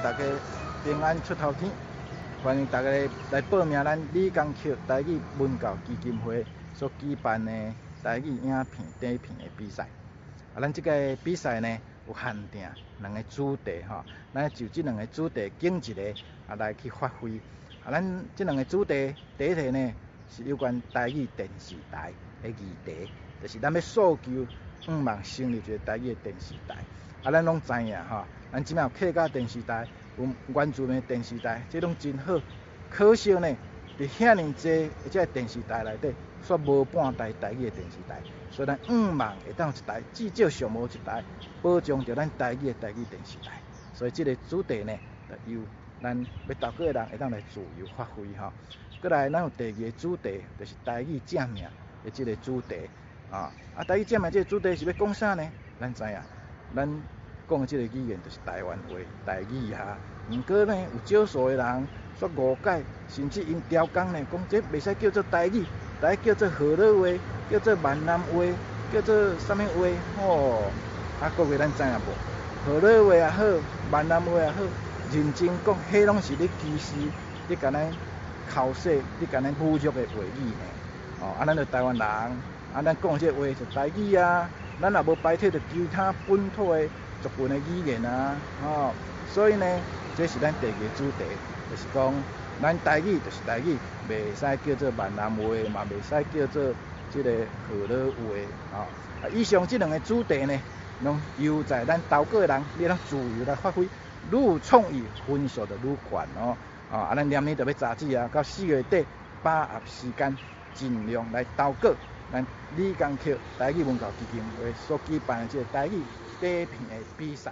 大家平安出頭天，歡迎大家來報名咱李江抾台語文教基金會所舉辦的台語影片短片的比賽。啊，咱這個比賽呢有限定兩个主題吼，咱就這兩个主題揀一个啊來去發揮。啊，咱這兩个主題，第一題呢是有關台語電視台的議題，就是咱欲訴求，向望成立一个台語的電視台。啊，咱攏知影吼，咱這擺有客家電視台，有原住民電視台，這攏真好。可惜呢，佇遐爾濟的這个電視台內底，煞無半台台語的電視台。所以咱向望會當有一台，至少上無一台，保障著咱台語的台語電視台。所以這个主題呢，就由咱欲投稿的人會當來自由發揮吼。閣來，咱有第二个主題，就是台語正名的這个主題。啊，啊，台語正名這个主題是欲講啥呢？咱知影，咱講的這个語言就是台灣話、台語啊。毋過呢，有少數的人煞誤解，甚至𪜶刁工呢，講這袂使叫做台語，台叫做河洛話，叫做閩南話，叫做啥物話吼？啊，各位咱知影無？河洛話也好，閩南話也好，認真講，彼攏是咧歧視，咧共咱剾洗，咧共咱侮辱的話語呢。哦，啊，咱就台灣人，啊，咱講這个話就台語啊，咱也無排斥著其他本土的族群的語言啊，吼，所以呢，這是咱第二個主題，就是講咱台語就是台語，袂使叫做閩南話，嘛袂使叫做這個河洛話，吼。啊，以上這兩个主題呢，攏由在咱投稿的人，你通自由來發揮，愈有創意，分數就愈懸哦。啊，咱明年就欲截止啊，到4月底把握時間，盡量來投稿。咱李江抾台語文教基金會所舉辦的這个台語短片的比賽。